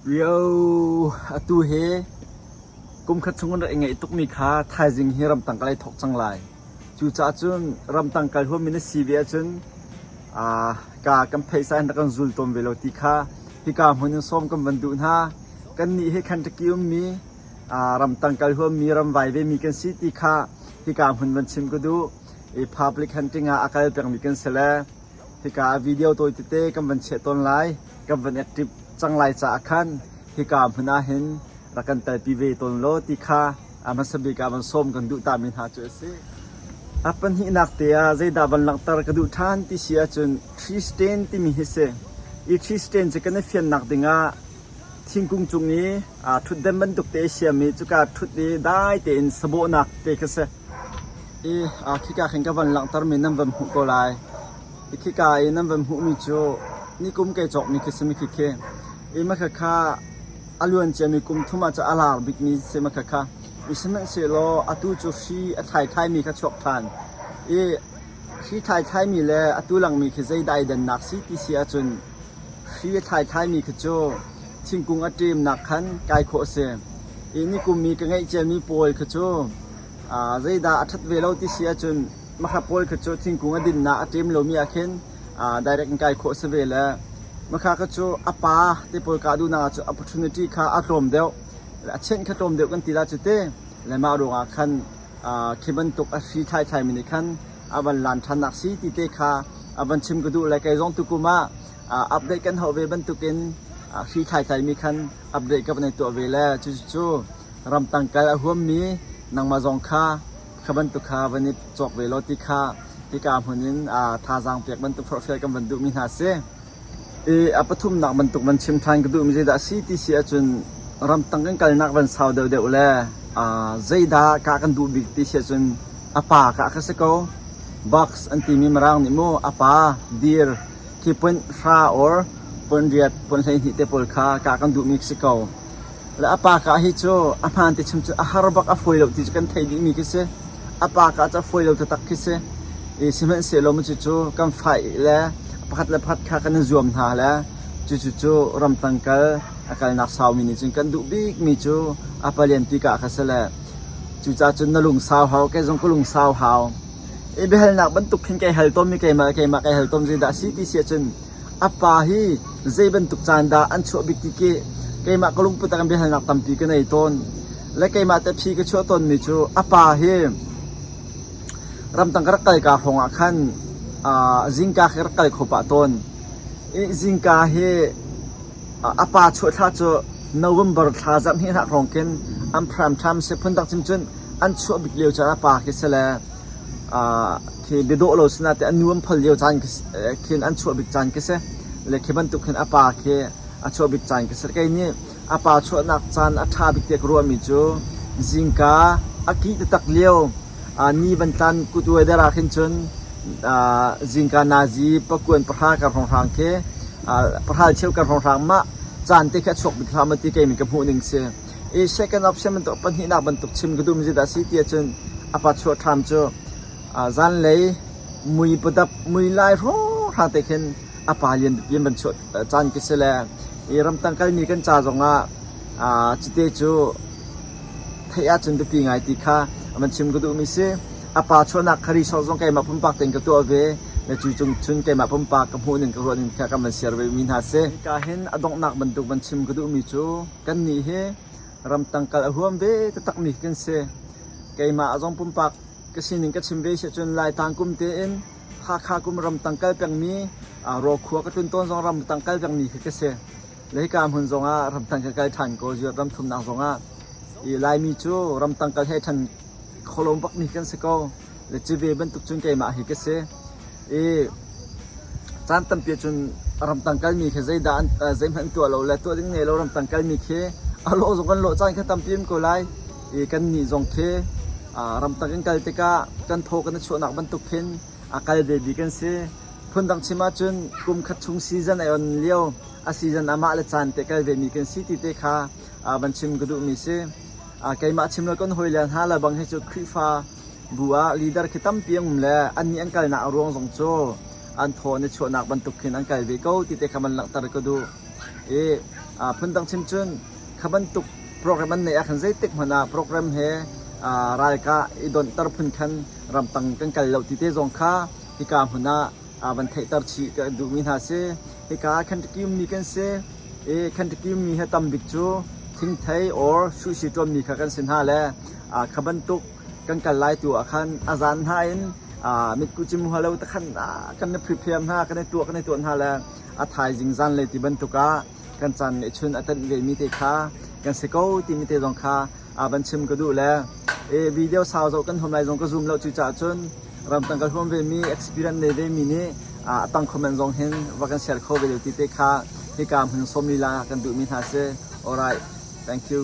Rio atu hi kumkhat chung in rak i ngaih tukmi kha thaizing hi ramtang ka lei thawk cang lai. Cucaah cun ramtang kal huammi na si ve ahcun ka kan pheisa in rak kan zul tawn ve lo ti kha hika hmun in sawm kan van duh hna. Kannih hi Kentucky ummi ramtang kal huammi ramvai vemi kan si ti kha hika hmun van chim ka duh. I public hunting ah a kal pengmi kan si le hika ah video tawi tete kan van chiah tawn lai. Kan van active cang lai caah khan hika hmun ah hin rak kan telpi ve tawn law ti kha a hmasa bik ah van sawm kan duh tami hna cu a si. A pahnihnak te ah zeidah van langhter ka duh ṭhan ti si ahcun tree stand timi hi si. I tree stand cu kan i fiannak dingah thingkung cung i ṭhutden bantuk te a siam i cuka ṭhut i dai tein sabawhnak te khi si. I khika khin ka van langhtermi nan van hmuh ko lai. I khika i nan van hmuhmi cu nikum kei cawkmi khi si mi khikhi. I makhakha a luan ciami kum thum ah cun a lar bikmi si makhakha. I sihmanhsehlaw atu cu hri a thlaithlaimi kha chuak ṭhan. I hri thlaithlaimi le atu langmi khi zeidah ai dannak si ti si ahcun hri a thlaithlaimi khi cu thingkung a ṭemnak khan kai khawh a si. I nikum i ka ngeih ciami pawl khi cu zeidah a ṭhat ve lo ti si ahcun Makha pawl kha cu thingkung a dinnak a ṭem lomi ah khin direct in kai khawh a si ve le makha kha cu a pa te pawl kah duhnak ah cu opportunity kha a tlawm deuh a chenh kha tlawm deuh kan ti la cu te le mah ruangah khan khi bantuk a hri thlaithlaimi nih khan a van lan ṭhannak si ti te kha a van chim ka duh le kei zong tukum ah update kan hauh ve bantukin hri thlaithlaimi khan update ka van i tuah ve le cucu ramtang kal a huammi nangmah zong kha Kha bantuk kha van i cawk ve law ti kha hika hmun in thazaang pek bantuk forhfial kan van duhmi hna si. I a pathumnak bantuk van chim ṭhan ka duhmi zeidah a si ti si ahcun ramtang kan kalnak van sau deuhdeuh le zeidah kah kan duh bik ti si ahcun a pa kah kha si ko. Box an timi Mirang nih mu a pa dir khi point hra or point riat point 12 te pawl kha kah kan duhmi si ko. Le a pa ka hi cu a hmaan ti chim cu a har bak a fawi lo ti cu kan theih dihmi khi si. A pa ka cu a fawi lo taktak khi si. I sihmanhsehlaw mu cucu kan fai le pakhat le pakhat kha kan i zuam hna le cucu cu ramtang kal a kalnak saumi nih cun kan duh bikmi cu a palian pi ka kha si le cucaah cun na lungsau hau kei zong ka lungsau hau. I biahalnak bantuk khin kai hal tawnmi keimah keimah kai hal tawn zeidah a si ti si ahcun A pa hi zei bantuk caan dah an chuah bik ti khi keimah ka lungput ah kan biahalnak tampi ka nei tawn. Le keimah te phi ka chuah tawnmi cu a pa hi ramtang ka rak kal ka hrawng ah khan zingka khi ka rak kal kho pah tawn. I zingka hi a pa chuah thla cu November thla zarh hnihnak hrawng khin an prime time si phundang cim cun an chuah bik lio caan a pa khi si le khi biadawh lo sinah te an nu an phol lio caan khin an chuah bik caan khi si le khi bantuk khin a pa khi a chuah bik caan khi si kei nih a pa chuahnak caan a ṭha bik tiah ka ruahmi cu zingka a kih taktak lio ni van tlan kut weather ah khin cun zingka nazi pakuan pahra kar hrawnghrang khi pahral cheu kar hrawnghrang mah caan te khi a chuak bik hlah maw ti kei mi ka hmuh ning si i second option bantuk pahnihnak bantuk chim ka duhmi zeidah a si ti ahcun a pa chuah ṭham cu zanlei mui padap mui lai hrawnghrang te khin a pa lian pipi an van chuah caan khi si le i ramtang kalmi kan ca zongah cite cu theih ahcun biapi ngai ti kha van chim ka duhmi si. A pa chuahnak kha resort zong keimah pumpak tein ka tuah ve. Le cu cung cun keimah pumpak ka hmuh ning ka ruah ning kha kan van share ve mi hna si. Hika hin a donghnak bantuk van chim ka duhmi cu kannih hi ramtang kal a huam ve taktakmi kan si. Keimah zong pumpak ka sining ka chim ve si ahcun Laitlang kum tein Hakha kum ramtang kal pengmi Rawkhua ka tlun tawn zong ramtang kal pengmi khi ka si. Le hika hmun zongah ramtang ka kal ṭhan ko zuat ramthumnak zongah i Laimi cu ramtang kal he ṭhan kholom bakmi kan si ko. Le cive bantuk cun keimah hi ka si. I caan tampi ahcun ramtang kalmi khi zeidah an zeihmanh an tuah lo le tuah ding ngei lo ramtang kalmi khi a lawh zong kan lawh caan kha tampi um ko lai. I kannih zong khi ramtang kan kal tikah kan thaw kan i chuahnak bantuk khin a kal ve bik kan si. Phundang chim ahcun kum khat chung season ai on lio a season amah le caan te kal vemi kan si ti te kha van chim ka duhmi si. Keimah chim lo kan hawile hna le bang hi cu Khrihfa bu ah leader khi tampi an um le annih an kalnak a ruang zong cu an thaw an i chuahnak bantuk khin an kal ve ko ti te kha van langhter ka duh. I. Phundang chim cun kha bantuk program an neih ah khan zeitik hmanh ah program he ralkah i donhter phun khan ramtang kan kal lo ti te zong kha hika hmun ah van theihter chih ka duhmi hna si. Hika ah Kentucky ummi kan si i Kentucky ummi hi tam bik cu thingthei or sushi ṭuanmi kha kan si hna le kha bantuk kan kal lai tu ah khan a zan hna in mitkuh cim hua lo te khan kan i prepare hna, kan i tuah kan i tuah hna le a thaizing zanlei ti bantuk ah kan caan ngeihchun a tenh vemi te kha kan si ko timi te zong kha van chim ka duh le video sau zoh kan huam lai zong ka zum lo. Cucaah cun ramtang kan huam vemi, experience nei vemi nih a tang comment zong hin va kan share kho ve lo ti te kha hika hmun sawm lila kan duhmi hna si. Alright, thank you.